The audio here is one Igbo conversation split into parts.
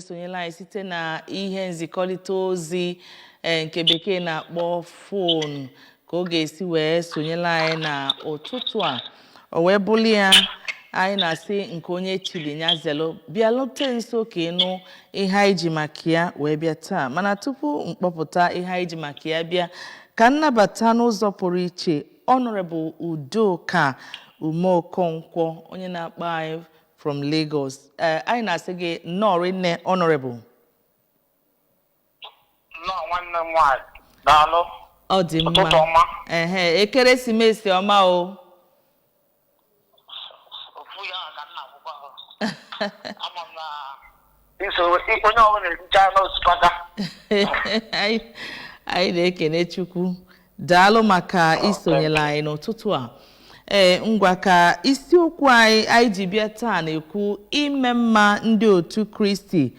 Sonyela anyị site na ihe nzikọrịta ozi nke Bekee na-akpọ phone ka ọ ga-esi wee sonyela anyị na ụtụtụ a. O wee bụrụ ya, anyị na-asị nke onye chili ya zelu. Bịalute nso ka ịnụ ihe anyị ji maka ya wee bịa taa. Mana tupu mkpọpụta ihe anyị ji maka ya bịa, ka nnabata n'ụzọ pụrụ iche Honorable Udoka Umeokonkwo, onye na-akpọ anyị from Lagos. Ee, anyị na-asị gị nnọọ rinne, Honorable. Nnọọ, nwanne m nwaanyị, daalụ. Ọ dị mma. Ụtụtụ ọma. Ehe, ekeresimesi ọma o. Ofu ya ka m na-agwụkwa ha. Ama m na iso onye ọbụla ericha n'osikapa. Anyị na-ekene Chukwu. Daalụ maka isonyere anyị n'ụtụtụ a. Ee, ngwa, ka isiokwu anyị ji bịa taa na-ekwu ime mma ndị otu Kristi,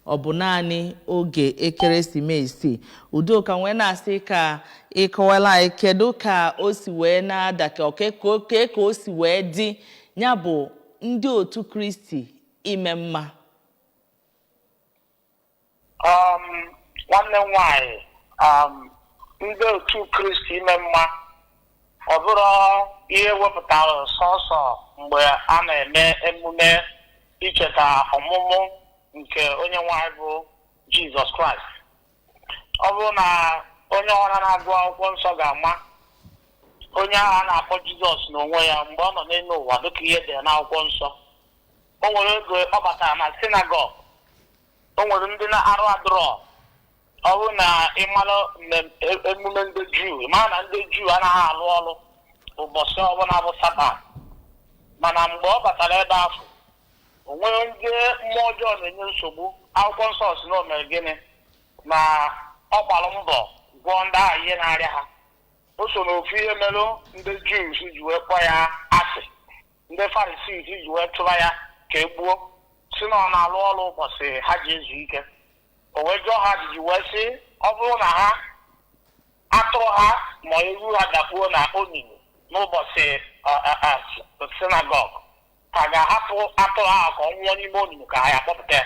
ọ bụ naanị oge ekeresimesi? Udoka wee na-asị ka ịkọwara anyị kedu ka o si wee na-ada, ka ka o si wee dị, ya bụ ndị otu Kristi ime mma. Nwanne m nwaanyị, ndị otu Kristi ime mma, ọ bụrụ ihe wepụtara sọsọ mgbe a na-eme emume icheta ọmụmụ nke onye nwanyị bụ Jizọs Kraịst. Ọ bụrụ na onye ọra na-agụ akwụkwọ nsọ ga-ama onye ahụ a na-akpọ Jizọs n'onwe ya mgbe ọ nọ n'elu ụwa, dịka ihe dere n'akwụkwọ nsọ, o nwere oge ọ batara na sinagọg, o nwere ndị na-arụ adụrọ. Ọ bụrụ na ị mara emume ndị Juu, ị mara na ndị Juu anaghị alụ ọrụ ụbọchị ọbụla bụ Sabat. Mana mgbe ọ batara ebe ahụ, o nwere ndị mmụọ ọjọọ na-enye nsogbu. Akwụkwọ nsọ si na o mere gịnị? Na ọ gbara mbọ gwọọ ndị ahụ ihe na-arịa ha. O so n'ofu ihe merụ ndị Juu ji wee kpọọ ya asị, ndị Farisii ji wee tụba ya ka e gbuo, si na ọ na-alụ ọrụ ụbọchị ha ji ezu ike. O wee jụọ ha ajụjụ wee sị, ọ bụrụ na ha atụrụ ha ma ewu ha dakpuo na onyinyo n'ụbọchị sinagọg, ha ga-ahapụ atụrụ ahụ ka ọ nwụọ n'ime onyinyo, ka ha ya kpọpụta ya?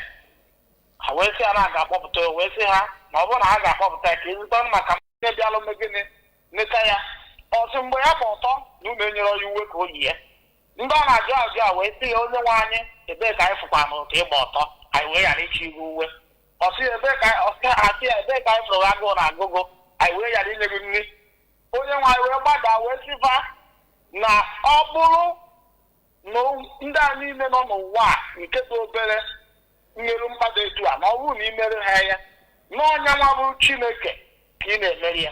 Ha wee sị ya na a ga-akpọpụta ya. Wee sị ha na ọ bụrụ na ha ga-akpọpụta ya, ka ezigbo maka ndị bịalụ mme gịnị nleta ya. Ọ sị mgbe ya gba ọtọ na unu enyere ya uwe ka o yie. Ndị ọ na-ajụ ajụ a wee sị ya, "Onye nwe anyị, ebee ka anyị fụkwa n'ụtọ ịgba ọtọ, anyị wee ghara ịchị ihu uwe?" Ọ sị ya, ebee ka ọ sị asị ya, "Ebee ka anyị fụrụ agụụ na agụgụ, anyị wee ghara inye gị nri?" Onye nwe anyị wee gbada wee sịfa na ọ bụrụ na ndị a niile nọ n'ụwa a nke dị obere mmerụ mkpado etu a, na ọ bụrụ na ị mere ha ya, n'ọnya nwa bụ Chineke ka ị na-emeri ya,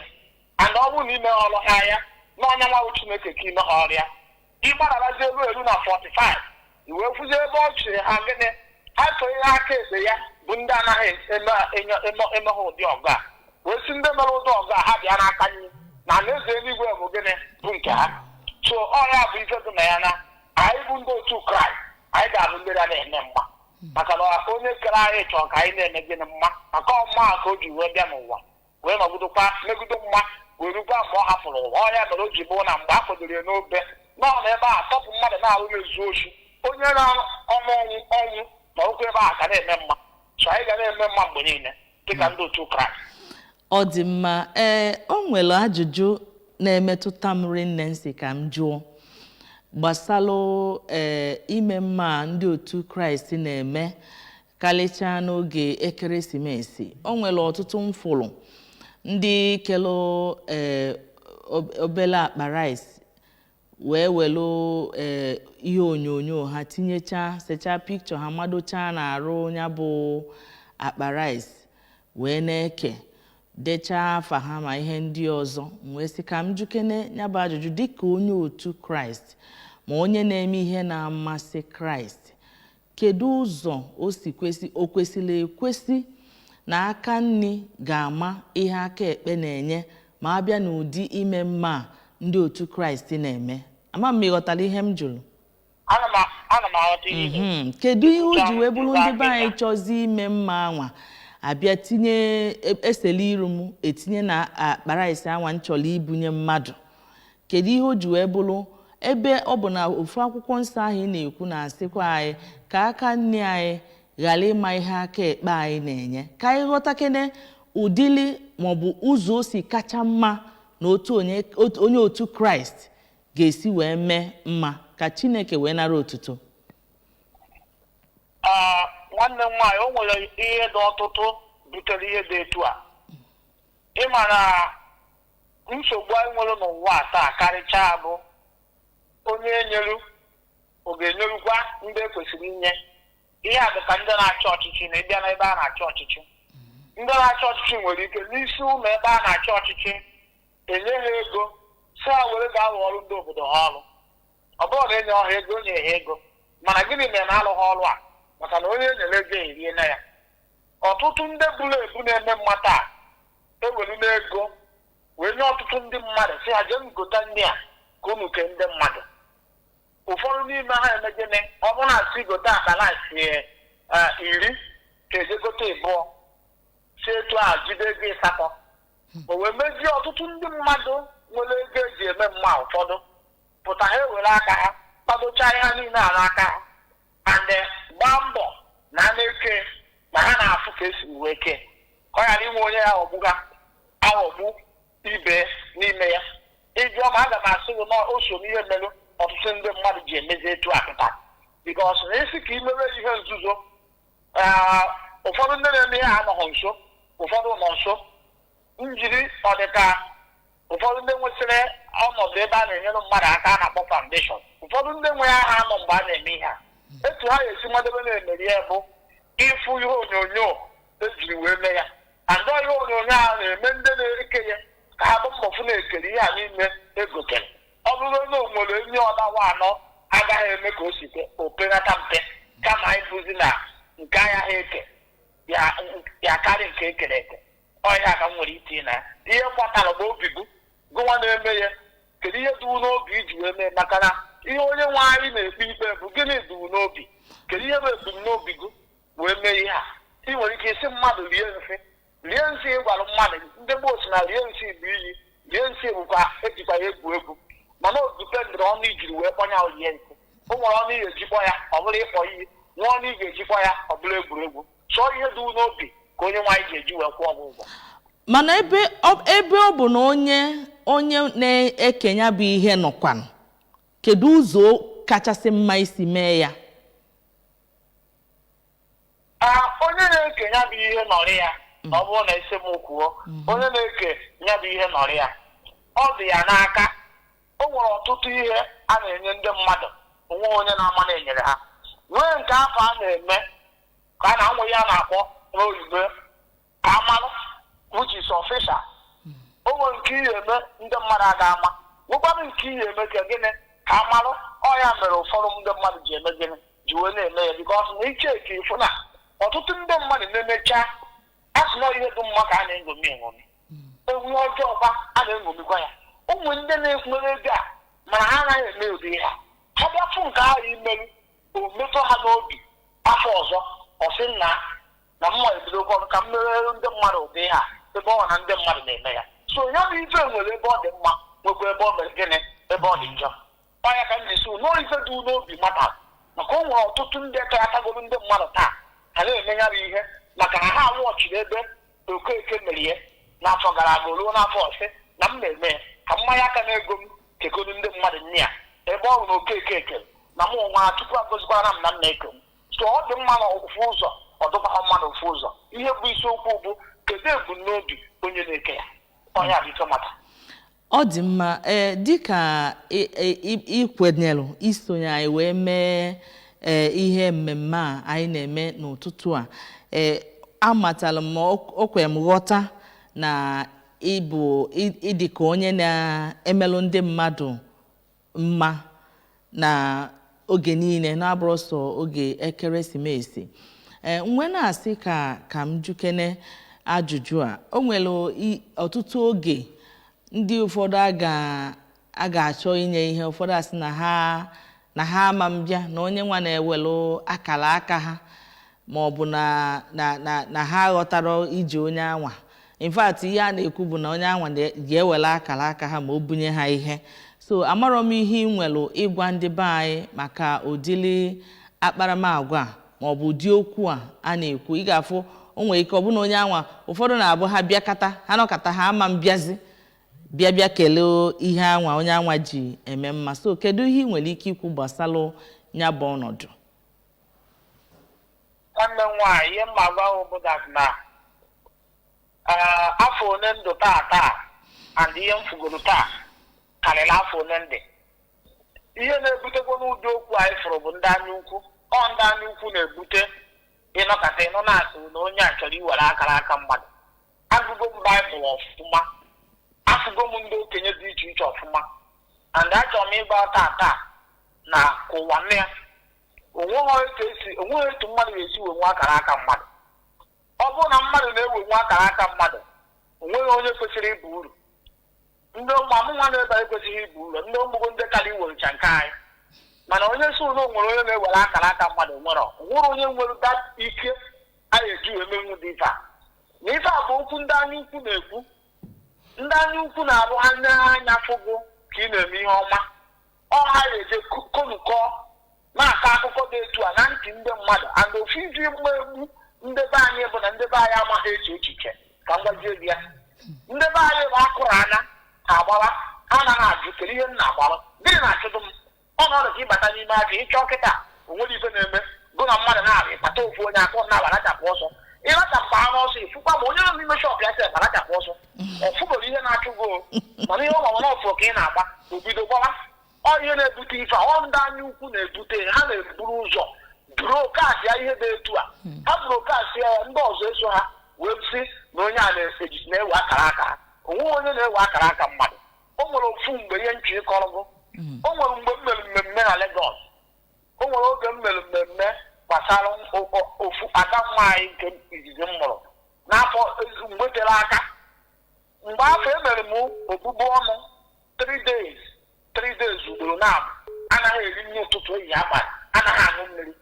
and ọ bụrụ na ime ọrụ ha ya, n'ọnya nwa bụ Chineke ka ime ọrụ ya. Ịgbadarazi elu elu na 45, i wee fụzie ebe ọ chịrị ha gịnị? Ha sonye aka ekpe ya bụ ndị anaghị eme ha ụdị ọgụ a, wee sị ndị mere ụdị ọgụ a, ha bịa n'aka nri, na alaeze eluigwe bụ gịnị? Bụ nke ha. So ọ ya bụ ife dị na ya, na anyị bụ ndị otu Kraịst, anyị ga-abụ ndị ga na-eme mma, maka na onye kere anyị chọrọ ka anyị na-eme gịnị? Mma. Maka ọmma ka o ji wee bịa n'ụwa, wee nọgidekwa megide mma, wee rukwa mgbe ọ hapụrụ ụwa. Ọ ya mere o ji bụ na mgbe a kpọdoro ya n'obe, nọ n'ebe a tọpụ mmadụ na-arụ na-ezu oshi, onye na-ọnụ ọnwụ ọnwụ ma okwu ebe a ka na-eme mma. So anyị ga na-eme mma mgbe niile dịka ndị otu Kraịst. Ọ dị mma. Ee, o nwere ajụjụ na-emetụta m rinne nsị ka m jụọ gbasalụ ime mma ndị otu Kraịst na-eme, karịchaa n'oge ekeresimesi. O nwere ọtụtụ mfụrụ ndị kelụ obele akpa rice wee welu ihe onyonyo ha tinyechaa, sechaa pikchọ ha, madochaa na-arụ ya bụ akpa rice, wee na-eke, dechaa afa ha ma ihe ndị ọzọ. M wee sị ka m jukene ya bụ ajụjụ, dịka onye otu Kraịst ma onye na-eme ihe na-amasị Kraịst, kedu ụzọ o si kwesị, o kwesịrị ekwesị na aka nri ga-ama ihe aka ekpe na-enye ma a bịa n'ụdị ime mma a ndị otu Kraịst na-eme? Ama m ị ghọtara ihe m jụrụ. Ana m aghọta ihe ị na-ekwu. Kedu ihe o ji wee bụrụ ndị be anyị chọzi ime mma anwa, abịa tinye esele iru m, etinye na akpa rice anwa m chọrọ ibunye mmadụ? Kedu ihe o ji wee bụrụ, ebe ọ bụ na ofu akwụkwọ nsọ ahụ ị na-ekwu na-asịkwa anyị ka aka nri anyị Ghara ịma ihe aka ekpe anyị na-enye, ka anyị ghọtakene ụdịrị maọbụ ụzọ o si kacha mma na otu onye otu Kraịst ga-esi wee mee mma ka Chineke wee nara otuto. Aa, nwanne m nwaanyị, o nwere ihe dị ọtụtụ butere ihe dị etu a. Ịma na nsogbu anyị nwere n'ụwa a taa karịchaa bụ onye enyeru ọ ga-enyerukwa ndị ekwesịrị inye ihe a. Dị ka ndị na-achị ọchịchị, na ịbịa n'ebe a na-achị ọchịchị, ndị na-achị ọchịchị nwere ike n'isi ụlọ ebe a na-achị ọchịchị enye ha ego, si ha were ga-arụ ọrụ ndị obodo ha ọrụ. Ọ bụrụ na enye ọha ego, onye ha ego, mana gịnị mere na alụ ha ọrụ a? Maka na onye enyere ego erie na ya. Ọtụtụ ndị buru ebu na-eme mma taa ewelu n'ego wee nye ọtụtụ ndị mmadụ, si ha jee ngota ndị a ka unu kee ndị mmadụ. Ụfọdụ n'ime ha eme gịnị? Ọ bụrụ na asị gote akpa rice 10, ka eje gote 2, si etu a jide ego 8. O wee mezie ọtụtụ ndị mmadụ nwere ego eji eme mma, ụfọdụ pụta, ha ewere aka ha kpadochaa ihe niile a n'aka ha and gbaa mbọ na a na-eke na ha na-afụ ka esi wee kee, ka ọ ghara inwe onye ya ghọgbu ha aghọgbu ibe n'ime ya. Ịjụọ ma, aga m asị gị na o so n'ihe mere ọtụtụ ndị mmadụ ji emezi etu a kịta, because na isi ka imebe ihe nzuzo, ụfọdụ ndị na-eme ihe anọghị nso, ụfọdụ nọ nso njiri. Ọ dị ka ụfọdụ ndị nwesịrị ọnọdụ ebe a na-enyere mmadụ aka a na-akpọ foundation, ụfọdụ ndị nwe aha anọ mgbe a na-eme ihe a. Etu ha ga-esi nwadebe na-emeri ya bụ ịfụ ihe onyonyo ejiri wee mee ya, and ihe onyonyo a na-eme ndị na-eke ya ka ha bụ mbọ fụ na-ekere ihe a niile egotere. Ọ bụrụ onye o nwere enyi ọdawa anọ agaghị eme ka o si o penata mpe, kama anyị bụzi na nke anya ha eke ya karị nke ekere eke. Ọhịa ka m nwere itinye na ya. Ihe gbatara bụ obi gụ gụnwa na-eme ya. Kedu ihe duwu n'obi iji wee mee? Maka na ihe onye nwe anyị na-ekpe ikpe bụ gịnị duwu n'obi? Kedu ihe bụ ebumnobi gụ wee mee ihe a? Ị nwere ike isi mmadụ rie nsị, rie nsị. Ịgwara mmadụ, ndị gboo si na rie nsị bụ iyi, rie nsị bụkwa ejikwa ya egwu egwu, mana o dependịrị ọnụ ijiri wee kpọnya rie nsị. O nwere ọnụ ị ga-ejikwa ya, ọ bụrụ ịkpọ iyi, nwee ọnụ ị ga-ejikwa ya, ọ bụrụ egwuregwu. Chọọ ihe dị n'obi ka onye nwaanyị ga-eji wee kwụọ gị ụgwọ. Mana ebe ọ bụ na onye na-ekenya bụ ihe nọkwanụ, kedu ụzọ kachasị mma isi mee ya? Onye na-eke ya bụ ihe nọrị ya, ọ bụrụ na isi m kwuo, onye na-eke ya bụ ihe nọrị ya, ọ dị ya n'aka. O nwere ọtụtụ ihe a na-enye ndị mmadụ, onwe onye na-ama na-enyere ha. Nwee nke afọ a na-eme ka a na-anwe ihe a na-akpọ n'oyibo ka amalụ, which is official. O nwere nke ihe eme ndị mmadụ aga ama, nwekwanụ nke ihe eme ka gịnị ka amalụ. Ọ ya mere ụfọdụ ndị mmadụ ji eme gịnị, ji wee na-eme ya, because na iche ka ịfụ na ọtụtụ ndị mmadụ na-emecha a sị na ihe dị mma ka a na-eṅomi eṅomi, ewu ọjọọ kwa a na-eṅomikwa ya. Ụmụ ndị na-enwere ego a, mana ha anaghị eme ụdị ihe a. Ha bịafụ nke ahụ imerụ, o metụ ha n'obi. Afọ ọzọ, ọ sị nna na mma ebidokwa ọrụ ka m mere ndị mmadụ ụdị ihe a, ebe ọ na ndị mmadụ na-eme ya. So ya bụ ife nwere ebe ọ dị mma, nwekwa ebe ọ mere gịnị, ebe ọ dị njọ. Ọ ya ka m ji si n'ọ ife dị n'obi mata, maka o nwere ọtụtụ ndị atagoro ndị mmadụ taa ha na-eme ya bụ ihe, maka na ha awọchiri ebe Okeke mere ya n'afọ gara aga ruo n'afọ ọsị na m na-eme ya ka mmanya aka na-ego m kekọrọ ndị mmadụ nne ya, ebe ọ bụ na Okeke ekere na mụ nwa Chukwu agọzikwara m na m na-eke m. So ọ dị mma na ofu ụzọ, ọ dịkwa mma na ofu ụzọ. Ihe bụ isiokwu bụ kedu ebumnobi onye na-eke ya? Ọnya bụ ife mata. Ọ dị mma. Ee, dịka ị kwenyere isonye anyị wee mee ee ihe mmemme a anyị na-eme n'ụtụtụ a, ee, amatala m, o kwere m ghọta na ịbụ ịdị ka onye na-emelụ ndị mmadụ mma na oge niile, na-abụrụ sọ oge ekeresimesi. Ee, nwe na-asị ka m jukene ajụjụ a. O nwere ọtụtụ oge ndị ụfọdụ a ga-achọ inye ihe, ụfọdụ asị na ha ama mbịa, na onye nwa na-ewelu akara aka ha, ma ọ bụ na ha ghọtara ije onye anwa. In fact, ihe a na-ekwu bụ na onye anwa ga-ewere akara aka ha ma o bunye ha ihe. So amarọ m ihe ị nwere ịgwa ndị be anyị maka ụdịrị akparamagwa a. Maọbụ ụdị okwu a a na-ekwu, ị ga-afụ o nwere ike ọ bụ na onye anwa ụfọdụ na-abụ ha bịakata, ha nọkata, ha ama mbịazi bịa bịa kelee ihe anwa onye anwa ji eme mma. So kedu ihe ị nwere ike ikwu gbasalụ ya bụ ọnọdụ? Nwanne m nwaanyị, ihe mma gwa bụ that na afọ one ndụ taa taa and ihe m fugoro taa karịrị afọ one ndị. Ihe na-ebutekwa n'ụdị okwu anyị fụrụ bụ ndị anya ukwu. Ọ ndị anya ukwu na-ebute ịnọkọta ịnọ na-asị na onye a chọrọ iwere akara aka mmadụ. Agụgo m Baịbụl ọfụma, afụgo m ndị okenye dị iche iche ọfụma, and achọrọ m ịgba taa taa na ka ụwa nne ya onweghị etu mmadụ ga-esi wee nwe akara aka mmadụ. Ọ bụrụ na mmadụ na-ewe nwe akara aka mmadụ, onweghị onye kwesịrị ịba uru. Ndị ụmụ amụnwa na-ebe ekwesịghị ịba uru, ndị ọmụgo ndị kara iwerecha nke anyị. Mana onye si ụlọ nwere onye na-ewere akara aka mmadụ, nwere onye nwere ike a ga-eji wee menwu dị ife a. Na ife a bụ okwu ndị anya ukwu na-ekwu. Ndị anya ukwu na-abụ ha anya fụgo ka ị na-eme ihe ọma, ọ ha ga-eje konukọ na-akọ akụkọ dị etu a na ntị ndị mmadụ. And ofu ife mgba egbu ndị be anyị bụ na ndị be anyị amaghị eche echiche. Ka m gwazie gị ya, ndị be anyị bụ akụrụ anya ha agbawa, ha anaghị ajụ kedu ihe m na-agbawa, gịnị na-achụdụ m. Ọnọdụ ka ịbata n'ime afịa ịchọ kịta onwere ife na-eme gụ na mmadụ na-abịa ịkpata ofu onye akọ na-abarachapụ ọsọ, ịrachapụ anụ ọsọ, ịfụkwa ma onye nọ n'ime shop ya sị barachapụ ọsọ, ọfụbere ihe na-achụ gị, mana ihe ọ ma ọfụrụ ka ị na-agba obido gbawa. Ọ ihe na-ebute ife a, ọ ndị anya ukwu na-ebute. Ha na-eburu ụzọ broadcast ya ihe dị etu a, ha broadcast ya, ndị ọzọ eso ha wee sị na onye a na-eji na-ewe akara aka ha. Onweghị onye na-ewe akara aka mmadụ. O nwere ofu mgbe ihe nchụ ịkọrọ gụ, o nwere mgbe m mere mmemme na Lagos. O nwere oge m mere mmemme gbasara ofu ada nwaanyị nke izizi m mụrụ n'afọ mgbe tere aka. Mgbe afọ emere m ogbugbu ọnụ 3 days, 3 days ugboro na-abụ, anaghị eri nri ụtụtụ, ehihie, abalị, anaghị aṅụ mmiri.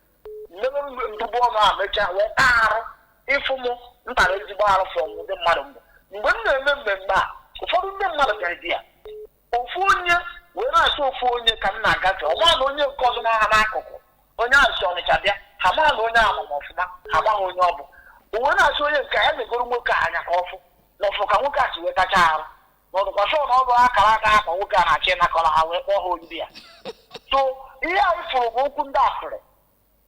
Mmemme ndụbụ ọnụ a mechaa wee taa arụ ịfụ m ntara ezigbo arụ fọm ndị mmadụ. Mgbe m na-eme mmemme a, ụfọdụ ndị mmadụ bịara di ya ofu onye wee na-asị ofu onye ka m na-agafe, ọ maa na onye nke ọzọ na-aha n'akụkụ, onye ahụ si Ọnịcha bịa, ha maa na onye ahụ ma ọfụma, ha maghị onye ọ bụ. O wee na-asị onye nke ya megoro nwoke a anya ka ọfụ na ọfụ ka nwoke a si wee tacha arụ na ọdụkwa sọ na ọ bụ akara aka ha ka nwoke a na-achị ịnakọrọ ha wee kpọọ ha oriri ya. So ihe anyị fụrụ bụ okwu ndị asịrị.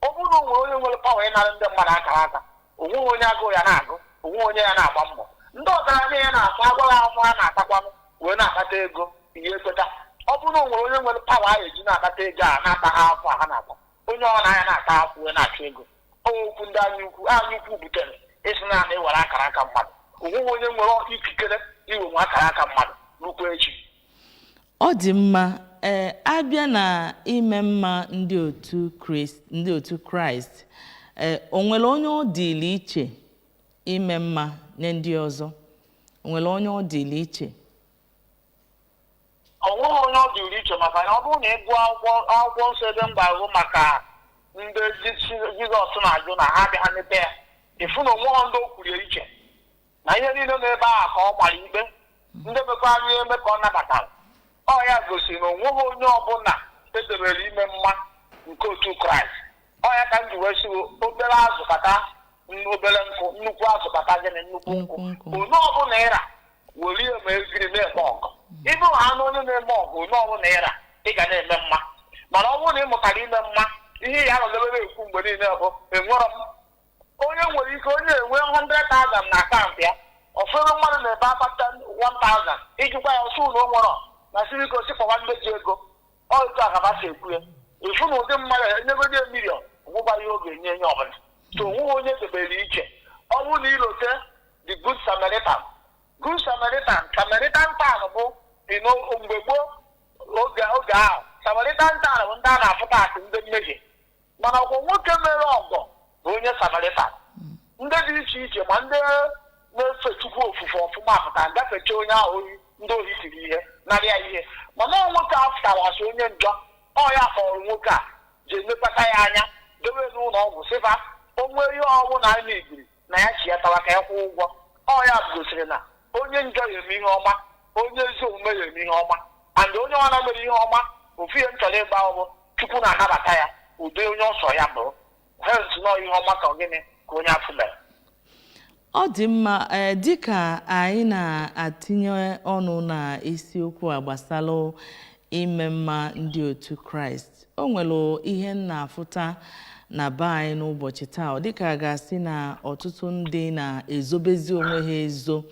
Ọ bụrụ na o nwere onye nwere power ịnara ndị mmadụ akara aka, onweghị onye agụụ ya na-agụ, onweghị onye ya na-agba mbọ. Ndị ọgaranya ya na-asa agwaghị afọ ha na-atakwanụ wee na-akpata ego ihe ekweta. Ọ bụrụ na o nwere onye nwere power a eji na-akpata ego a na-ata ha afọ a ha na-ata, onye ọ na-anya na-ata afọ wee na-achụ ego. Okwu ndị anya ukwu anya ukwu butere ịsị na na-ewere akara aka mmadụ. Onweghị onye nwere ikikere iwe nwe akara aka mmadụ n'ukwu echi. Ọ dị mma. Ee, abịa na ime mma ndị otu Kraịst, ndị otu Kraịst, ee, o nwere onye ọ dịrị iche ime mma nye ndị ọzọ? O nwere onye ọ dịrị iche? Ọ nweghị onye ọ dịrị iche, maka na ọ bụrụ na ị gụọ akwụkwọ nsọ ebe m ga-agụ maka ndị Jizọs na-ajụ na ha bịa ha mete ya, ịfụ na onweghị ndị o kwurie iche na ihe niile n'ebe ahụ ka ọ gbara ikpe ndị mekwa anya eme ka ọ nabatara. Ọ ya gosiri na onweghị onye ọbụla edebere ime mma nke otu Kraịst. Ọ ya ka m ji wee sị obere azụ kpata obere nkụ, nnukwu azụ kpata gịnị, nnukwu nkụ. Onye ọbụla ịra were ihe ma eziri na-eme ọgụ, ịbụ ha na onye na-eme ọgụ, onye ọbụla ịra ị ga na-eme mma. Mana ọ bụrụ na ị mụtara ime mma, ihe ya nọdebere ekwu mgbe niile bụ enwerọ m. Onye nwere ike onye enwe 100,000 na account ya, ụfọdụ mmadụ na-ebe akpata 1,000 ijikwa ya ọsụ na o nwere na siriko sikpọwa ndị ji ego. Ọ etu akaba si ekwu ya, ịfụ na ụdị mmadụ enyegodi ya million gwụgwa ihe ọ ga-enye enye ọbụla. So onweghị onye debere iche. Ọ bụrụ na ilote the Good Samaritan, Good Samaritan, Samaritan town bụ mgbe gboo oge oge ahụ, Samaritan town bụ ndị a na-afụta asị ndị mmehie, mana ọkwọ nwoke mere ọgọ bụ onye Samaritan. Ndị dị iche iche ma ndị na-efe Chukwu ofufe ọfụma pụtara gafecha onye ahụ ohi, ndị ohi tiri ihe narịa ya ihe, mana ọ nwoke a pụtara asị onye njọ. Ọ ya kpọrọ nwoke a ji emekpata ya anya dobe n'ụlọ ọgwụ sịfa o nwee ihe ọgwụ na anya igiri na ya chi ya tawa ka ya kwụọ ụgwọ. Ọ ya gosiri na onye njọ ya eme ihe ọma, onye ezi omume ya eme ihe ọma, and onye ọ na-mere ihe ọma ofu ihe m chọrọ ịgba ọbụ Chukwu na-anabata ya ụdị onye ọsọ ya bụrụ. Hence nọọ ihe ọma ka gịnị ka onye afụ mere. Ọ dị mma. Ee, dịka anyị na-atinye ọnụ na isiokwu a gbasara ime mma ndị otu Kraịst, o nwere ihe m na-afụta na be anyị n'ụbọchị taa. Ọ dịka a ga-asị na ọtụtụ ndị na-ezobezi onwe ha ezo,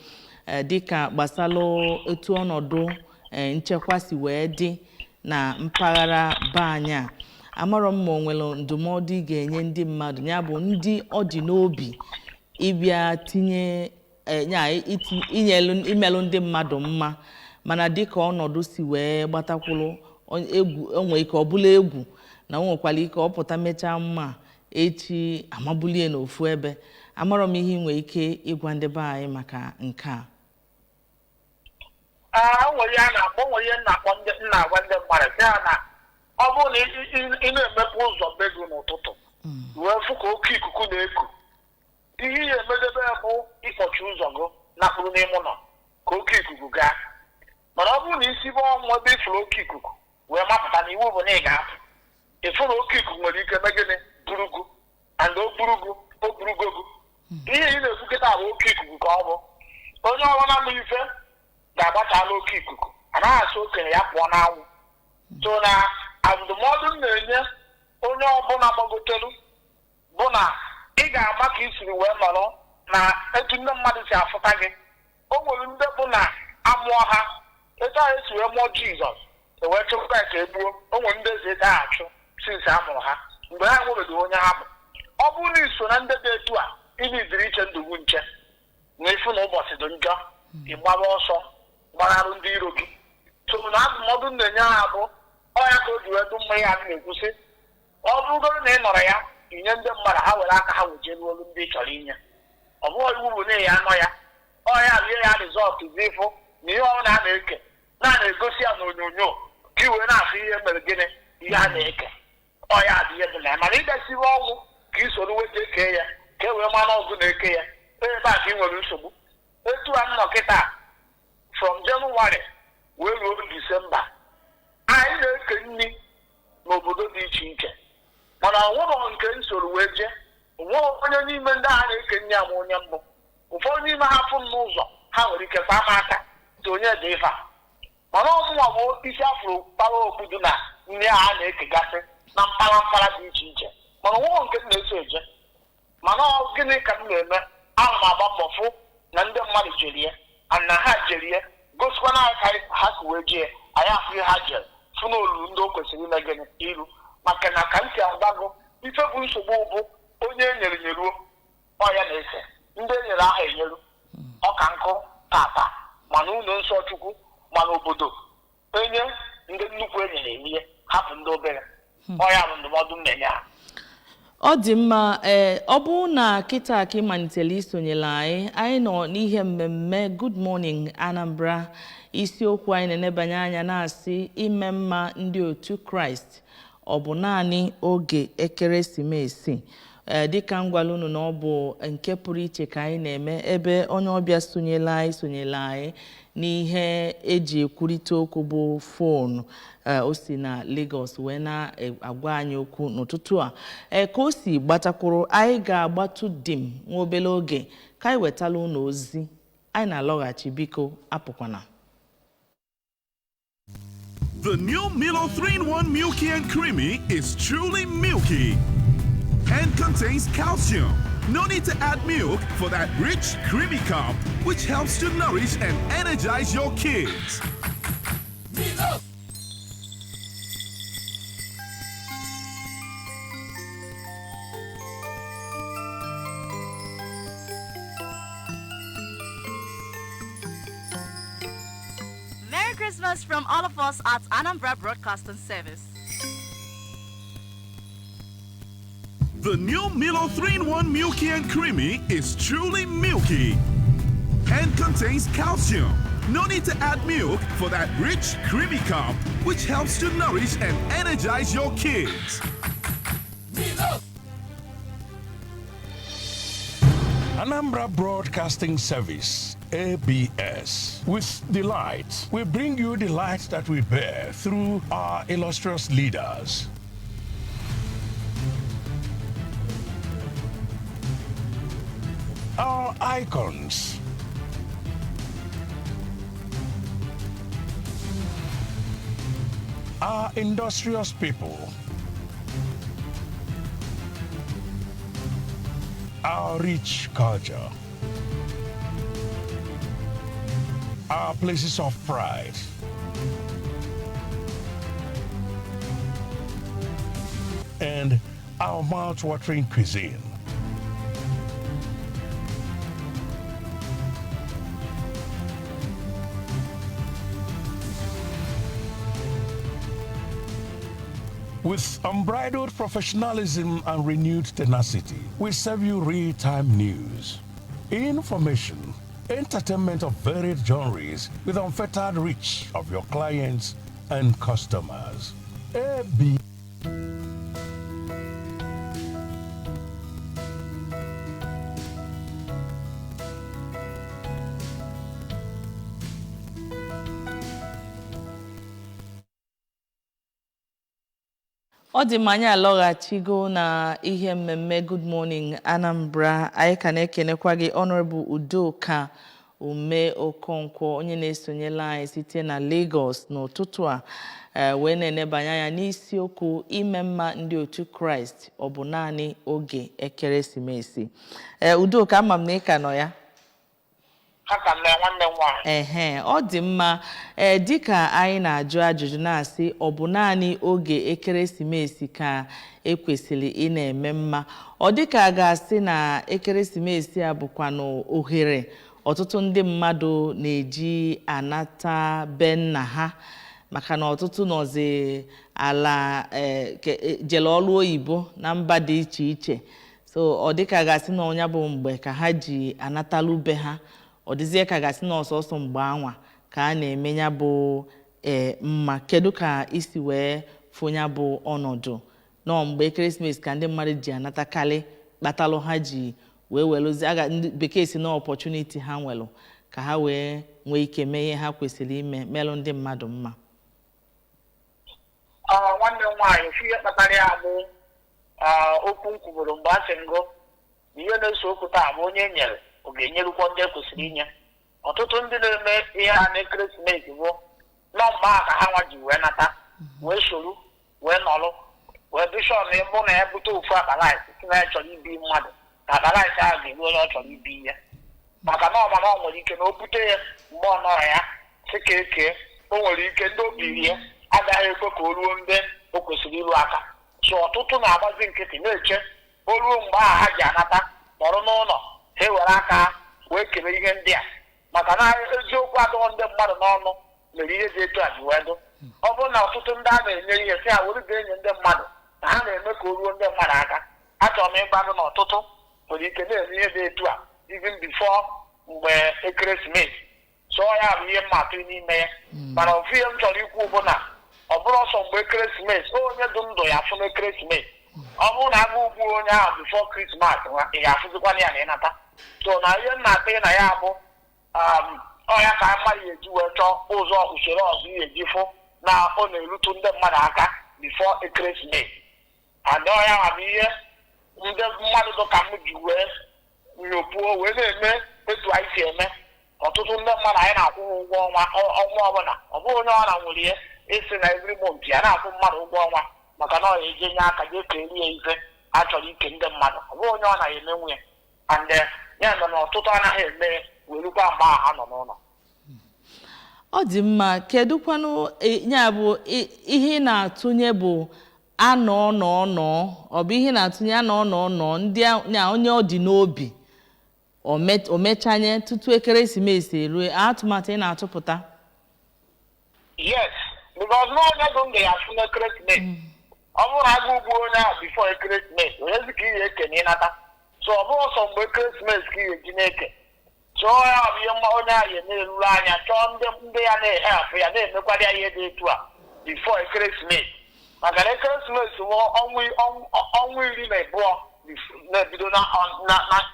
dịka gbasara etu ọnọdụ nchekwa si wee dị na mpaghara be anyị a. Amarọ m ma o nwere ndụmọdụ ị ga-enye ndị mmadụ, ya bụ ndị ọ dị n'obi ịbịa tinye nya inyelu imelụ ndị mmadụ mma, mana dịka ọnọdụ si wee gbatakwuru egwu, onwe ike ọ bụla egwu na o nwekwara ike ọ pụta mechaa mma echi amabulie n'ofu ebe. Amarọ m ihe ị nwee ike ịgwa ndị be anyị maka nke a. Ee, o nwere ihe a na-akpọ, o nwere ihe m na-akpọ ndị m na-agwa ndị mmadụ, sị ha na ọ bụrụ na ị na-emepe ụzọ be gị n'ụtụtụ wee fụ ka oke ikuku na-eku, ihe ị ga-emedebe bụ ịkpọchi ụzọ gị nakpụrụ n'ime ụlọ ka oke ikuku gaa. Mana ọ bụrụ na isi bụ ọnwụ ebe ifuru oke ikuku wee mapụta, na iwu bụ na ị ga-apụ, ịfụ na oke ikuku nwere ike mee gịnị? Burugu and o burugu, o burugogu. Ihe ị na-ekwu kịta bụ oke ikuku ka ọ bụ onye ọrụ na-amụ ife ga-agbachala oke ikuku. Anaghị asị okenye ya pụọ n'anwụ. So na ndụmọdụ m na-enye onye ọbụla gbagotelu bụ na ị ga-ama ka ị siri wee nọrọ na etu ndị mmadụ si afụta gị. O nwere ndị bụ na amụọ ha etu ahụ esi wee mụọ Jizọs, e wee chụpụta ya ka e gbuo. O nwere ndị eze ha achụ since a mụrụ ha, mgbe ha nwebeghị onye ha bụ. Ọ bụrụ na iso na ndị dị etu a, ịnidiri iche ndụgbu nche na ịfụ na ụbọchị dị njọ, ịgbaba ọsọ gbararụ ndị iro gị. So na ndụmọdụ m na-enye ha bụ ọ ya ka o ji wee dụ mma. Ihe a na-ekwusị, ọ bụrụgoro na ị nọrọ ya inye ndị mmadụ, ha were aka ha wejeruo olu ndị ị chọrọ inye. Ọ bụghị iwu bụ na ya anọ ya ọ ya rie ya result zi ịfụ na ihe ọ na a na-eke na na-egosi ya n'onyonyo ka i wee na-afụ ihe mere gịnị, ihe a na-eke. Ọ ya dị ihe dị na ya, mana ịdesiwe ọnwụ ka ị soro wee kee ya ka e wee mana ọgụ na-eke ya ebe a ka ị nwere nsogbu. Etu a m nọ kịta, from January wee ruo Disemba, anyị na-eke nri n'obodo dị iche iche, mana onwere nke m soro wee jee. Onweghị onye n'ime ndị agha na-eke nri ama onye mbụ. Ụfọdụ n'ime ha fụ m n'ụzọ, ha nwere ike kpaa m aka tụ onye dị ife a, mana ọmụnwa bụ isi afụrụ kpara okpu dị na nri agha na-ekegasị na mpaghara mpaghara dị iche iche, mana onweghị nke m na-eso eje. Mana ọ gịnị ka m na-eme? Ana m agba mbọ fụ na ndị mmadụ jerie and na ha jerie gosikwa na aka ha si wee jee. Anyị afụ ihe ha jere fụ na olulu ndị o kwesịrị ime gịnị iru, maka na ka m si agbago ife bụ nsogbu bụ onye e nyere nyeruo ọ ya na-ese ndị e nyere aha enyeru ọka nkụ tata, mana ụlọ nsọ Chukwu, mana obodo enye ndị nnukwu enyere erie, hapụ ndị obere. Ọ ya bụ ndụmọdụ m na-enye ha. Ọ dị mma. Ee, ọ bụrụ na kịta ka ị malitere isonyere anyị, anyị nọ n'ihe mmemme Good Morning Anambra. Isiokwu anyị na-enebanye anya na-asị, ime mma ndị otu Kraịst, ọ bụ naanị oge ekeresimesi? Ee, dịka m gwara unu na ọ bụ nke pụrụ iche ka anyị na-eme, ebe onye ọbịa sonyela anyị sonyela anyị n'ihe eji ekwurịta okwu bụ foonu. Ee, o si na Lagos wee na-agwa anyị okwu n'ụtụtụ a. Ee, ka o si gbatakwuru, anyị ga-agbatụ dim nwa obere oge ka anyị wetala unu ozi. Anyị na-alọghachi, biko apụkwana. The new Milo 3-in-1 Milky and Creamy is truly milky and contains calcium. No need to add milk for that rich, creamy cup, which helps to nourish and energize your kids. Merry Christmas from all of us at Anambra Broadcasting Service. The new Milo 3-in-1 Milky and Creamy is truly milky and contains calcium. No need to add milk for that rich, creamy cup, which helps to nourish and energize your kids. Anambra Broadcasting Service, ABS. With delight, we bring you the light that we bear through our illustrious leaders. Our icons. Our industrious people. Our rich culture. Our places of pride. And our mouth-watering cuisine. With unbridled professionalism and renewed tenacity, we serve you real-time news, information, entertainment of varied genres with unfettered reach of your clients and customers. AB. Ọ dị mma, anyị alọghachigo na ihe mmemme Good Morning Anambra. Anyị ka na-ekenekwa gị, Honorable Udoka Ume Okonkwo, onye na-esonyela anyị site na Lagos n'ụtụtụ a, wee na-enebanye anya n'isiokwu ime mma ndị otu Kraịst, ọ bụ naanị oge ekeresimesi. Ee, Udoka, ama m na ị ka nọ ya. Aka m na, nwanne m nwaanyị. Ehe, ọ dị mma. Ee, dịka anyị na-ajụ ajụjụ na-asị, ọ bụ naanị oge ekeresimesi ka ekwesịrị ị na-eme mma? Ọ dịka a ga-asị na ekeresimesi a bụkwanụ ohere ọtụtụ ndị mmadụ na-eji anata be nna ha, maka na ọtụtụ nọzi ala jele ọrụ oyibo na mba dị iche iche. So ọ dịka a ga-asị na ọnya bụ mgbe ka ha ji anatalụ be ha. Ọ dịzie ka gasị na ọsọsọ mgbe anwa ka a na-eme ya bụ mma. Kedu ka isi wee fụ ya bụ ọnọdụ nọọ mgbe ekeresimesi ka ndị mmadụ ji anatakarị, kpatalụ ha ji wee welụzi aga ndị bekee si na opportunity ha nwelụ ka ha wee nwee ike mee ihe ha kwesịrị ime, melụ ndị mmadụ mma? Nwanne m nwaanyị, ofu ihe kpatara ya bụ okwu m kwuburu mgbe a sị ngụ na ihe na-eso okwu taa bụ onye e nyere, ọ ga-enyerukwa ndị e kwesịrị inye. Ọtụtụ ndị na-eme ihe ha n'ekeresimesi bụ nọ mgbe a ka ha nwa ji wee nata, wee soro wee nọrọ, wee bishọp na ịbụ na ya bute ofu akpa rice, si na ya chọrọ ibi mmadụ, na akpa rice ahụ ga-eru onye ọ chọrọ ibi ya, maka na ọ ma na ọ nwere ike na o bute ya mgbe ọ nọrọ ya si ka eke, o nwere ike ndị o biri ya agaghị ekwe ka o ruo ndị o kwesịrị iru aka. So ọtụtụ na-agbazi nkịtị na-eche o ruo mgbe ahụ ha ji anata nọrọ n'ụlọ, ha ewere aka ha wee kele ihe ndị a, maka na eziokwu adịghị ndị mmadụ n'ọnụ mere ihe dị etu a ji wee dụ. Ọ bụrụ na ọtụtụ ndị a na-enye ihe si ha were ga-enye ndị mmadụ na ha na-eme ka o ruo ndị mmadụ aka. Achọrọ m ịgwa gị na ọtụtụ nwere ike na-eme ihe dị etu a even before mgbe ekeresimesi. So ya bụ ihe mma atụ n'ime ya. Mana ofu ihe m chọrọ ikwu bụ na ọ bụrụ ọsọ mgbe ekeresimesi, onye dị ndụ ya afụ n'ekeresimesi. Ọ bụrụ na agụ ugbu onye ahụ before Christmas, ị ga-afụzikwana ya na ịnata. So na ihe m na-atụ na ya bụ ọ ya ka mmadụ eji wee chọọ ụzọ usoro ọzọ ihe eji fụ na ọ na-erutu ndị mmadụ aka before ekeresimesi. And ọ ya bụ ihe ndị mmadụ dị ka m ji wee nyopuo wee na-eme etu anyị si eme. Ọtụtụ ndị mmadụ anyị na-akwụ ha ụgwọ ọnwa ọnwa ọbụla, ọ bụghị onye ọ na nwere ihe ịsị na every month ya na-akwụ mmadụ ụgwọ ọnwa, maka na ọ ya eje nye aka jee kerie ya ife a chọrọ ike ndị mmadụ. Ọ bụghị onye ọ na-emenwu ya. And ya mere na ọtụtụ anaghị eme werukwa mgbe ahụ ha nọ n'ụlọ. Ọ dị mma. Kedụkwanụ ya bụ ihe ị na-atụnye bụ anọ nọ nọ, ọ bụ ihe ị na-atụnye anọ nọ nọ ndị na onye ọ dị n'obi o mechanye tutu ekeresimesi erue, atụmatụ ị na-atụpụta? Yes, because na onye dị ndụ ya afụ n'ekeresimesi. Ọ bụrụ na agụ ugbu onye ahụ before ekeresimesi, onyezi ka ihe eke na ịnata. So ọ bụrụ sọ mgbe ekeresimesi ka ihe eji na-eke. Chọọ ya bụ ihe onye ahụ ya na-eruru anya, chọọ ndị ya na-ehepụ ya na-emekwara ya ihe dị etu a before ekeresimesi, maka na ekeresimesi bụ ọnwa 12 na-ebido na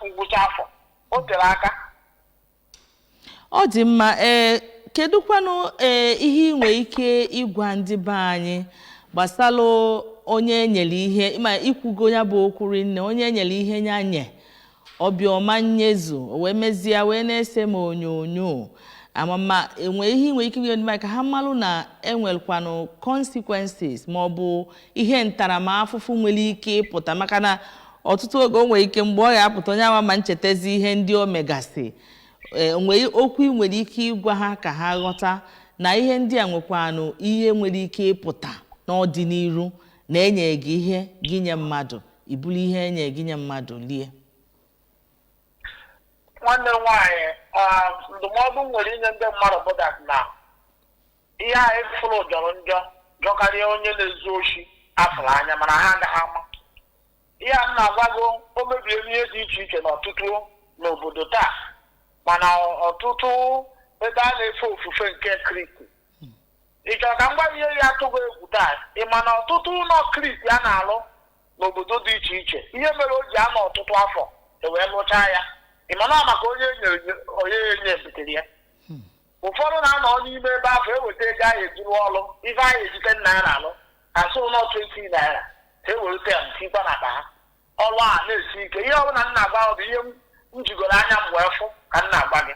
ngwụcha afọ. O tere aka. Ọ dị mma. Ee, kedụkwanụ ihe ị nwere ike ịgwa ndị be anyị gbasalụ onye enyere ihe, ma ikwugo ya bụ okwu rinne, onye enyere ihe ya nye Ọbịọma nyezu o wee mezie wee na-ese m onyonyo amama enwe ihe nwere ike inye ndị mmadụ ka ha malụ na enwekwanụ consequences ma ọ bụ ihe ntaramahụhụ nwere ike ịpụta, maka na ọtụtụ oge o nwere ike mgbe ọ ga-apụta onye ama ma nchetezi ihe ndị o megasị. Nwee okwu ị nwere ike ịgwa ha ka ha ghọta na ihe ndị a nwekwanụ ihe nwere ike ịpụta n'ọdịnihu, na enye gị ihe gị nye mmadụ, ibulu ihe enye gị nye mmadụ lie. Nwanne m nwaanyị, ndụmọdụ m nwere inye ndị mmadụ bụ that na ihe a efuru jọrọ njọ jọkarịa onye na-ezu oshi afụrụ anya, mana ha agaghị ama ihe a m na-agwa gị. O mebie ihe dị iche iche n'ọtụtụ n'obodo taa, mana ọtụtụ ebe a na-efe ofufe nke Kristi. Ị chọrọ ka m gwa gị ihe ya atụghị egwu taa? Ị ma na ọtụtụ ụlọ Kristi a na-alụ n'obodo dị iche iche, ihe mere o ji anọ ọtụtụ afọ e wee lụchaa ya, ị ma na ọ maka onye nyere onye enye butere ya. Ụfọdụ na-anọ n'ime ebe afọ eweta ego ahụ eji rụọ ọrụ, ife ahụ ejite naira alụ asị ụlọ 20 naira, ha ewere 10 tikwa n'akpa ha. Ọrụ a na-esi ike. Ihe ọbụla m na-agwa ọ bụ ihe m jigoro anya m wee fụ ka m na-agwa gị,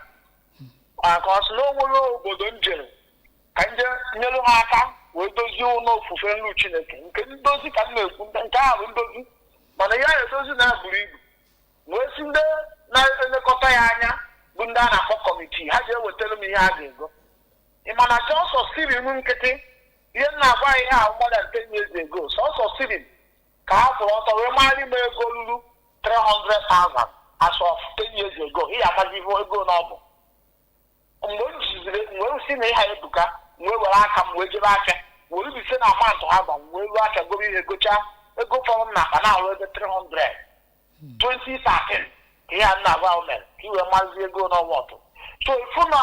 ka ọ sị na o nwere obodo m jere ka nje nyere ha aka wee dozie ụlọ ofufe nlu Chineke nke ndozi ka m na-ekwu, nke ahụ bụ ndozi, mana ihe a edozi na buru ibu, wee si ndị na-elekọta ya anya bụ ndị a na-akpọ committee, ha ji ewetara m ihe a ga-ego. Ị ma na sọsọ ceiling nkịtị, ihe m na-agwa ihe ahụ more than 10 years ago, sọsọ ceiling ka ha kwụrụ ọtọ wee mara ime ego ruru 300,000 as of 10 years ago. Ị amazi ihe ego na ọ bụ mgbe m jiziri wee si na ịha ebuka, wee were aka m wee jebe aka were bise na amantụ ha gba m wee ruo aka goro ihe gochaa, ego fọrọ m n'akpa na-arụ ebe 300. 2013 ka ihe a m na-agwa ahụ mere, ka i wee mazi ego n'ọnwa ọtụ. So ịfụ na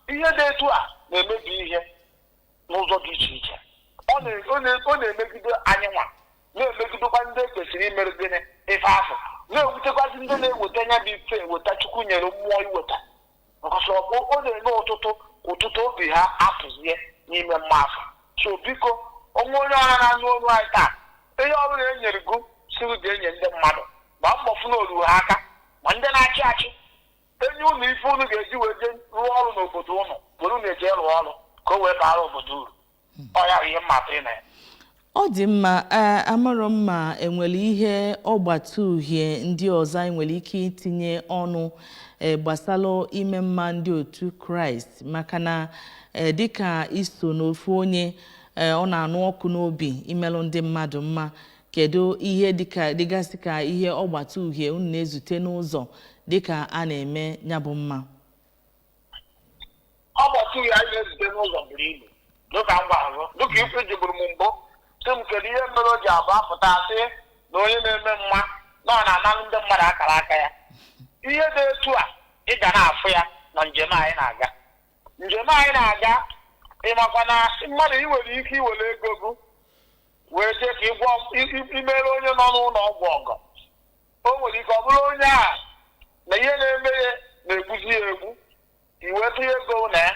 ihe dị etu a na-emebi ihe n'ụzọ dị iche iche. Ọ na-emegide anyị nwa, na-emegidekwa ndị ekwesịrị imere gịnị ife afọ, na-ewutekwazi ndị na-eweta nya bụ ife eweta Chukwu nyere mmụọ iweta, because ọ na-eme ụtụtụ ụtụtụ obi ha apụzie n'ime mma afọ. So biko, onwe onye ọra na-anụ olu anyị taa, ihe ọbụla e nyere gụ siri ga-enye ndị mmadụ, gbaa mbọ fụ na olu ha aka, ma ndị na-achị achị enye unu ife unu ga-eji wee jee rụọ ọrụ n'obodo unu, were unu eje rụọ ọrụ ka o wee baara obodo uru. Ọ ya bụ ihe mma atụ na ya. Ọ dị mma. Ee, amarọ m ma enwere ihe ọgbata uhie ndị ọzọ anyị nwere ike itinye ọnụ gbasalụ ime mma ndị otu Kraịst, maka na dịka iso n'ofu onye ọ na-anụ ọkụ n'obi imelụ ndị mmadụ mma, kedu ihe dịka dịgasị ka ihe ọgbata uhie unu na-ezute n'ụzọ dịka a na-eme ya bụ mma? Ọgbata uhie anyị na-ezute n'ụzọ buru ibu. Dịka m gwara gị, dịka ife jiburu m mbụ sị m kedu ihe mere o ji abụ apụta sị na onye na-eme mma na ọ na-analụ ndị mmadụ akara aka ya, ihe dị etu a ị ga na-afụ ya na njem anyị na-aga, njem anyị na-aga. Ịmakwa na mmadụ ị nwere ike iwere ego gị wee jee ka ịgwọ imere onye nọ n'ụlọ ọgwụ ọgọ, o nwere ike ọ bụrụ onye a na ihe na-eme ya na-egbuzi ya egbu, i wee tụnye ego na ya,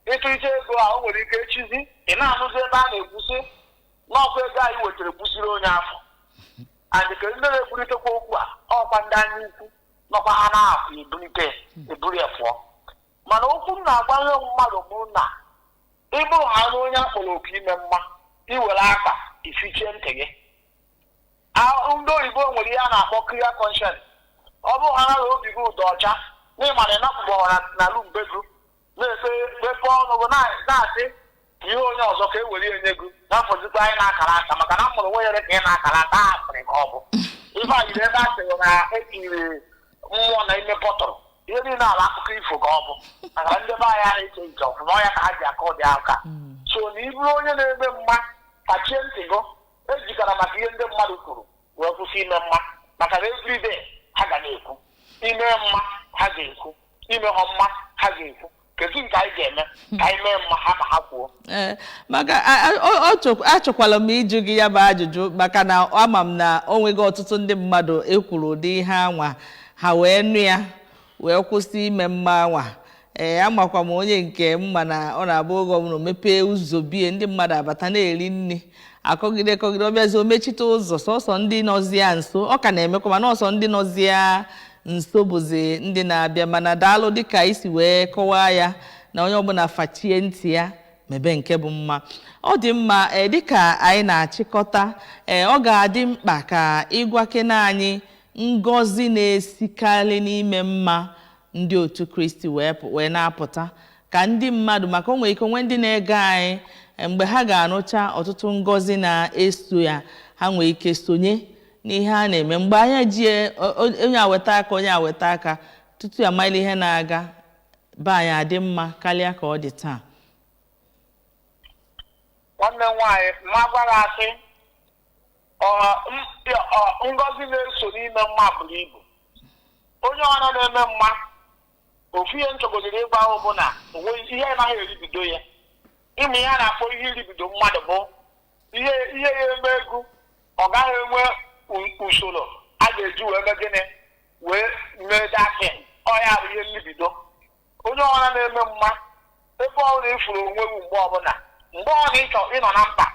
ịtụiche ego a, o nwere ike echizi ị na-anụzi ebe a na-ekwusi n'ọkwa ego anyị wetara gbuziri onye afọ. And ka ndị na-ekwulitekwa okwu a, ọkwa ndị anya ukwu nọkwa ha na-afụ ebulite eburu ya pụọ. Mana okwu m na-agwa ihe mmadụ bụ na ịbụrụ ha na onye akpọrọ oku ime mma, iwere akpa ifichie ntị gị. Ndị oyibo nwere ihe a na-akpọ clear conscience. Ọ bụrụ ha na obi gị ụdọ ọcha n'ịma na ịnapụbọghara na alụmbegu na-ekpe mepee ọnụ gị na-asị ka ihe onye ọzọ ka e were ya nye gị na-afọzikwa anyị na-akara aka, maka na mụrụ nwe yere ka ị na-akara aka a asịrị ka ọ bụ ife a yiri ebe a sịrị na etiri mmụọ na ime bọtụlụ. Ihe niile ala akụkọ ifo ka ọ bụ, maka na ndị be anyị anaghị eche nche ọfụma, ọ ya ka ha ji akọ ụdị aka. So na ị bụrụ onye na-eme mma, kachie ntị gị, ejikara maka ihe ndị mmadụ kwuru wee kwụsị ime mma, maka na everyday ha ga na-ekwu ime mma, ha ga-ekwu ime ha mma, ha ga-ekwu. Kedu nke anyị ga-eme ka anyị mee mma ha ma ha kwuo? Ee, maka achọkwala m ịjụ gị ya bụ ajụjụ, maka na ama m na o nweghị ọtụtụ ndị mmadụ ekwuru ụdị ihe anwa, ha wee nụ ya wee kwụsị ime mma anwa. Ee, amakwa m onye nke mma na ọ na-abụ oge ọbụla o mepee ụzọ bie, ndị mmadụ abata na-eri nri, akọgide kọgide, ọ bịazi o mechite ụzọ, sọsọ ndị nọzi ya nso ọ ka na-emekwa, mana ọsọ ndị nọzi ya Nso bụzi ndị na-abịa, mana daalụ dịka isi wee kọwaa ya na onye ọbụla fachie ntị ya mebe nke bụ mma. Ọ dị mma. Ee, dịka anyị na-achịkọta, ee, ọ ga-adị mkpa ka ịgwakene anyị ngọzi na-esikarị n'ime mma ndị otu Kristi wee na-apụta ka ndị mmadụ, maka o nwere ike onwe ndị na-ege anyị, mgbe ha ga-anụcha ọtụtụ ngọzi na-eso ya, ha nwee ike sonye n'ihe a na-eme. Mgbe anyị ji onye aweta aka, onye aweta aka tutu ya mara ihe na-aga be anyị adị mma karịa ka ọ dị taa. Nwanne m nwaanyị, mma gwara asị ngọzi na-eso n'ime mma buru ibu. Onye ọra na-eme mma, ofu ihe nchọgodiri ịgwa ahụ bụ na onweghị ihe anaghị eribido ya. Ịmụ ihe a na-akpọ ihe iribido mmadụ bụ ihe ihe ya eme ego, ọ gaghị enwe usoro a ga-eji wee mee gịnị wee mee datin. Ọ ya bụ ihe nribido. Onye ọra na-eme mma, ebe ọ na-efuru onwe gị, mgbe ọbụla, mgbe ọ na ịchọ ịnọ na mkpa,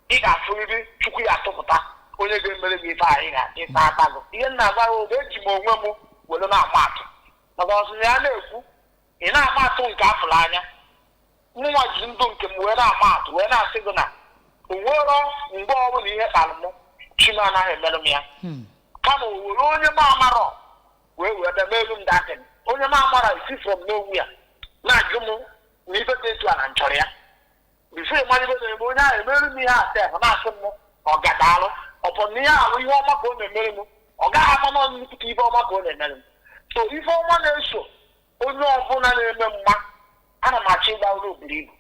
ị ga-afụrịrị Chukwu ya atụpụta onye ga-emere gị ife anyị ga ịta aka gị. Ihe m na-agwa gị bụ eji m onwe m were na-ama atụ, maka ọsịsị ya na-ekwu ị na-ama atụ nke afụrụ anya. Mụnwa ji ndụ nke m wee na-ama atụ, wee na-asị gị na o nwero mgbe ọbụla ihe kpara m, chi m anaghị emerụ m ya, kama o were onye m amarọ wee wee bịa merụ m datin. Onye m amarọ isi from nowhere na-ajụ m na ife dị etu a na nchọrọ ya bifo ịmara ibe na-eme onye ahụ emerụ m ihe a sef, na-asị m ọ gadaalụ ọpọ na ihe ahụ ihe ọma ka ọ na-emere m, ọ gaghị ama nọ nnukwute ife ọma ka ọ na-emere m. So ife ọma na-eso onye ọbụla na-eme mma, ana m achọ ịgba ụlọ buru ibu.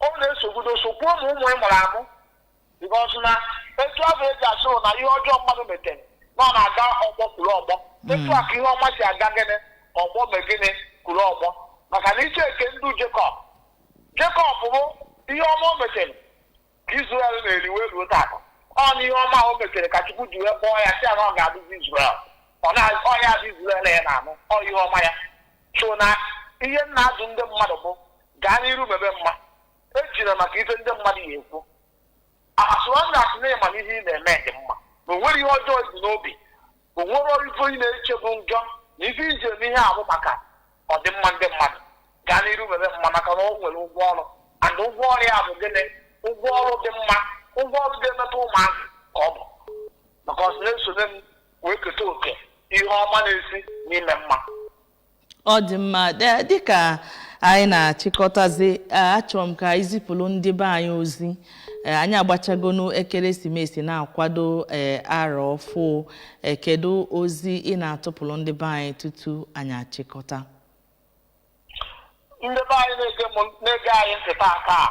Ọ na-esogbudo sokwuo ma ụmụ ị mụrụ amụ, because na etu ahụ eji asụ na ihe ọjọọ mmadụ metere na ọ na-aga ọgbọ kwuru ọgbọ, etu a ka ihe ọma si aga gịnị ọgbọ me gịnị kwuru ọgbọ. Maka na iche eke ndụ Jekọb, Jekọb bụ ihe ọma o metere ka Israel na-eri wee ruo taata. Ọ na ihe ọma o metere ka Chukwu ji wee kpọọ ya, sị ya na ọ ga-abụzi Israel. Ọ na ọ ya bụ Israel ya na-anụ ọ ihe ọma ya. So na ihe m na-azụ ndị mmadụ bụ gaa n'iru mebe mma, ejina maka ife ndị mmadụ ya ekwu. Asụrụ na asị na ịma na ihe ị na-eme dị mma, na o nwere ihe ọjọọ ibu n'obi, o nwere ife ị na-eche bụ njọ, na ife iji eme ihe abụ maka ọdịmma ndị mmadụ. Gaa n'iru mebe mma, maka na o nwere ụgwọ ọrụ, and ụgwọ ọrụ ya bụ gịnị? Ụgwọ ọrụ dị mma, ụgwọ ọrụ ga-emetụ ụmụazị ka ọ bụ maka ọsị na-esonye m wee keta oke ihe ọma na-esi n'ime mma. Ọ dị mma. Dịka anyị na-achịkọtazi, achọrọ m ka anyị zipụrụ ndị be anyị ozi. Anyị agbachagonu ekeresimesi na-akwado arọ ọfụ. Kedu ozi ị na-atụpụrụ ndị be anyị tutu anyị achịkọta? Ndị be anyị na-ege m na-ege anyị ntị taa taa,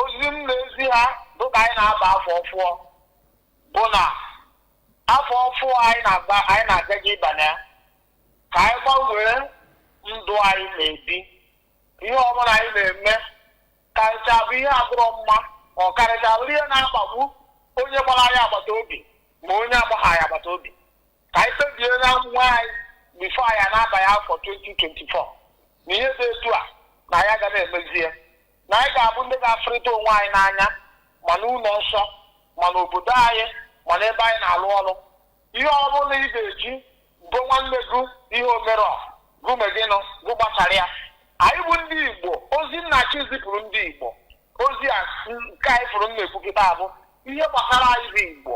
ozi m na-ezi ha dịka anyị na-aba afọ ọfụọ bụ na afọ ọfụọ anyị na-agba, anyị na-agaje ịbanye ya, ka anyị gbanwee ndụ anyị na-ebi. Ihe ọbụla anyị na-eme karịchaa bụ ihe adịrọ mma, ọ karịchaa bụrụ ihe na-akpagbu onye gbara anyị agbata obi ma onye agbagha anyị agbata obi, ka anyị kpebie na nwa anyị before anyị na-abanye afọ 2024 na ihe dị etu a na anyị agaghị emezi ya, na anyị ga-abụ ndị ga-afụrịta onwe anyị n'anya, ma n'ụlọ nsọ, ma n'obodo anyị, ma n'ebe anyị na-alụ ọrụ. Ihe ọbụla ị ga-eji bụ nwanne gị ihe omerọ gụmegịnụ gụ gbasara ya. Anyị bụ ndị Igbo, ozi nna chi zipụrụ ndị Igbo, ozi a nke anyị fụrụ m na-ekwukịta abụ ihe gbasara anyị bụ Igbo,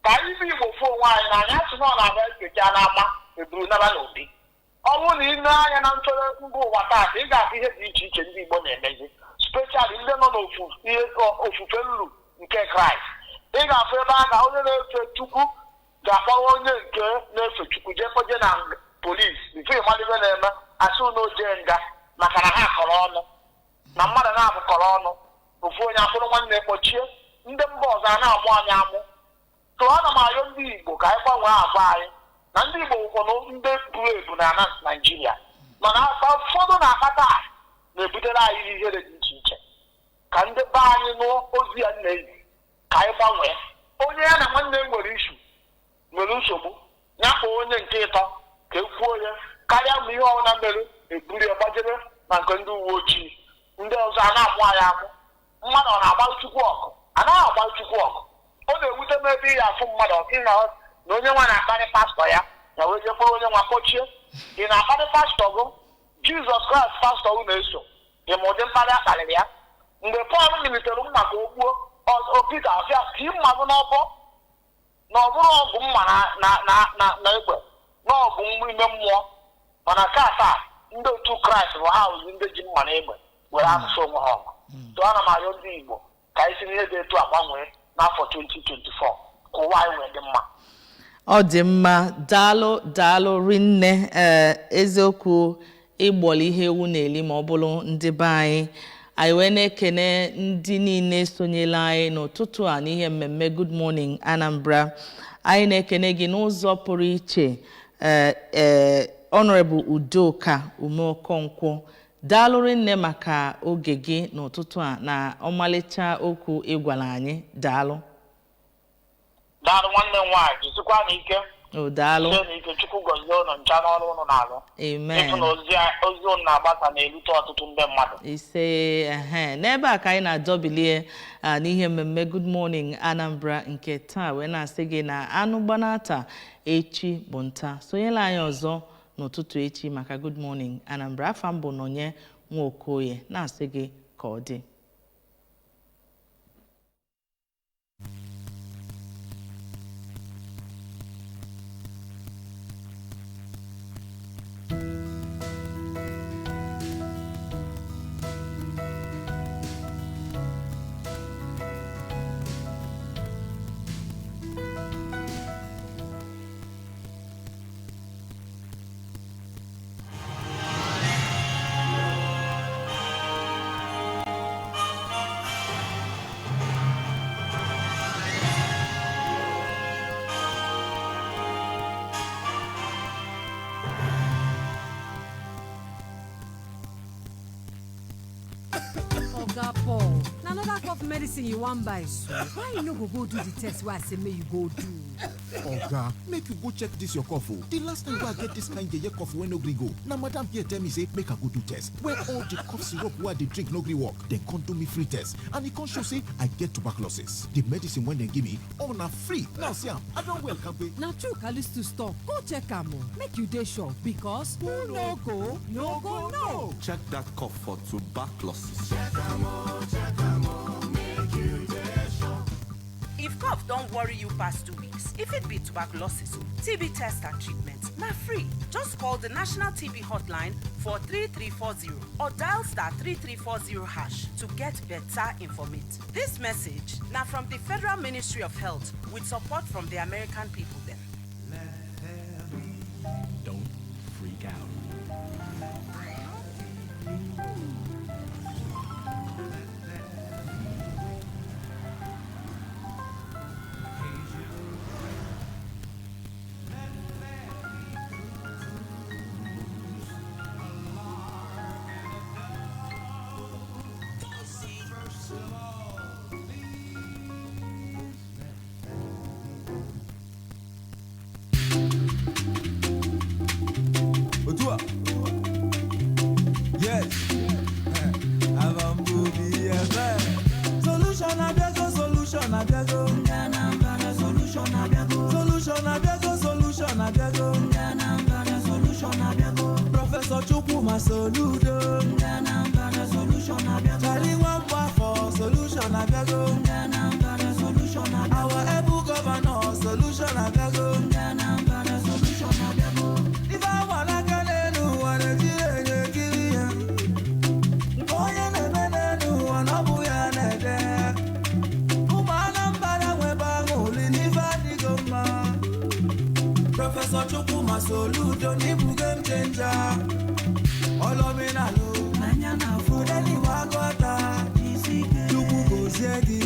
ka anyị bụ Igbo fụ onwe anyị n'anya. Asị na ọ na-abịa ekecha n'ama eburu naba n'obi. Ọ bụrụ na ị nee anya na ntụgharị mba ụwa taata, ị ga-afụ ihe dị iche iche ndị Igbo na-emezi, specially ndị nọ n'ofu ihe ofufe nru nke Kraịst. Ị ga-afụ ebe a ga onye na-efe Chukwu ga-akpọrọ onye nke na-efe Chukwu jee kpoje na polisi before ịmara ibe na-eme, asị na oje nga maka na ha kọrọ ọnụ na mmadụ na-abụkọrọ ọnụ, ofu onye akpụrụ nwanne kpọchie. Ndị mba ọzọ a na-amụ anyị amụ. So ana m arịọ ndị Igbo ka anyị gbanwee agwa anyị, na ndị Igbo bụkwanụ ndị buru ebu na ala Naijiria, mana aka ụfọdụ na-akpata na-ebutere anyị ihere dị iche iche. Ka ndị be anyị nụ ozi ya na-ezi, ka anyị gbanwee. Onye ya na nwanne nwere ishu, nwere nsogbu, ya kpọọ onye nke ịtọ ka e kwuo ya, karịa ma ihe ọbụla mere eburu ya gbajere na nke ndị uwe ojii. Ndị ọzọ a na-amụ anyị amụ. Mmadụ ọ na-agba Chukwu ọgụ? Anaghị agba Chukwu ọgụ. Ọ na-ewute m ebe ị afụ mmadụ ọkị na onye nwa na-akparị pastọ ya. Ya wee jee kpọrọ onye nwa kpọchie. Ị na-akparị pastọ gụ? Jizọs Kraịst pastọ gụ na-eso ị, ma ụdị mkparị akparịrị ya mgbe Pọl militere mma ka o gbuo Pita, ọsịa tii mma gụ n'ọbọ, na ọ bụrụ ọgụ mma na egbe, na ọgụ ime mmụọ. Mana taa ndị otu Kraịst bụ ha ozi ndị ji mma na egbe were asụsụ onwe ha ọgụ. Tụọ ana m arịọ ndị Igbo ka anyị si n'ihe dị etu a gbanwee n'afọ 2024 ka ụwa anyị wee dị mma. Ọ dị mma, daalụ, daalụ rinne. Ee, eziokwu, ịgbọrọ ihe ewu na-eli ma ọ bụrụ ndị be anyị. Anyị wee na-ekene ndị niile sonyela anyị n'ụtụtụ a n'ihe mmemme Good Morning Anambra. Anyị na-ekene gị n'ụzọ pụrụ iche, ee, Honorable Udoka Umeokonkwo. Daalụ rinne maka oge gị n'ụtụtụ a na ọmalịcha okwu ịgwara anyị. Daalụ. Daalụ, nwanne m nwaanyị, jisikwa n'ike. O, daalụ. Sie n'ike. Chukwu gọzie ụnụ ncha n'ọrụ ụnụ na-alụ. Amen. Ịfụ na ozi ụnụ na-agbasa na-erute ọtụtụ ndị mmadụ. Ise. Ehe, n'ebe a ka anyị na-adọbilie n'ihe mmemme Good Morning Anambra nke taa, wee na-asị gị na anụ gbanata echi bụ nta. Sonyela anyị ọzọ n'ụtụtụ echi maka Good Morning Anambra. Afa mbụ Nọnye Nwaokoye na-asị gị ka ọ dị. Oga Paul, na another cough medicine you wan buy so? Why you no go go do the test wey I say make you go do? Oga, make you go check dis your cough o. The last time wey I get dis kind yeye cough wey no gree go, na madam here tell me say make I go do test wey all the cough syrup wey I dey drink no gree work. Dem come do me free test and e come show say I get tuberculosis. The medicine wey dem give me, all na free. Now see am, I don well kampe. Na true Callistus talk. Go check am o, make you dey sure, because who no go no go know. Check that cough for tuberculosis. If cough don worry you pass 2 weeks, e fit be tuberculosis o. TB test and treatment na free. Just call the National TB Hotline for 3340 or dial *3340# to get better informate. This message na from the Federal Ministry of Health with support from the American people dem. Don't freak out. Otua. Yes. Avambu BFM. Solution abịago, solution abịago. Solution abịago. Solution abịago, solution abịago. Solution abịago. Professor Chukwuma Soludo. Solution abịago. Charlie Nwankwo, solution abịago. Solution abịago. Our able governor, solution abịago. Solution abịago. Ife awa n'aka n'elu ụwa na-ekiri enyo ekiri ya. Nke onye na-eme n'elu ụwa na ọ bụ ya na-ede. Ụmụ Anambra nwebe aṅụrị n'ife adịgo mma. Professor Chukwuma Soludo n'ịbụ game changer. Ọlọminalụ Fudeliwa agụta. Chukwu gozie gị.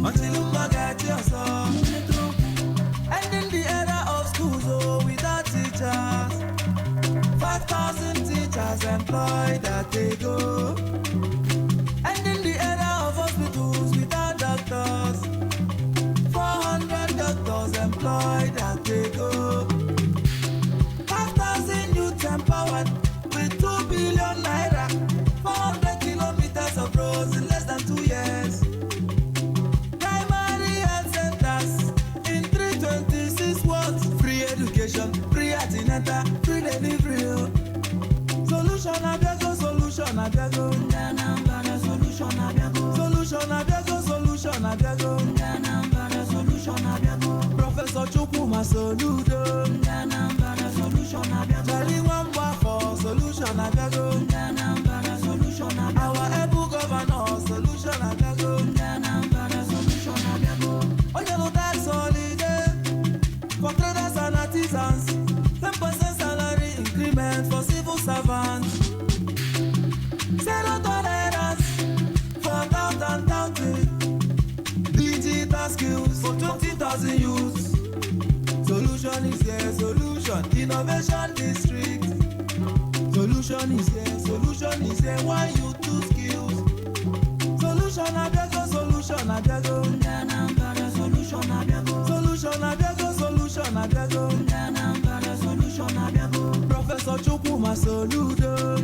Ọchịlụ mma ga-achị ọzọ. Ending the era of schools, oh, without teachers. 5,000 teachers employed at they go. Ending the era of hospitals without doctors. 400 doctors employed at they go. 5,000 youths empowered with 2 billion naira. 400 kilometers of roads in less than 2 years. Primary health centers in 326 wards. Free education, free Solution abịago, solution abịago. Ndị Anambra, solution abịago. Solution abịago, solution abịago. Ndị Anambra, solution abịago. Professor Chukwuma Soludo. Ndị Anambra, solution abịago. Charlie Nwamgbafọ, solution abịago. Ndị Anambra, solution abịago. Our able governor, solution abịago. Ndị Anambra, solution abịago. Onye lụ tax holiday for traders and artisans, 10% salary increment for civil servants. Zero tolerance for tout and touting. Digital skills for 20,000 youths. Solution is here, solution, innovation district. Solution is here, solution is here, one youth two skills. Solution abịago, solution abịago. Ndị Anambra, solution abịago. Solution abịago, solution abịago. Ndị Anambra, solution abịago. Professor Chukwuma Soludo.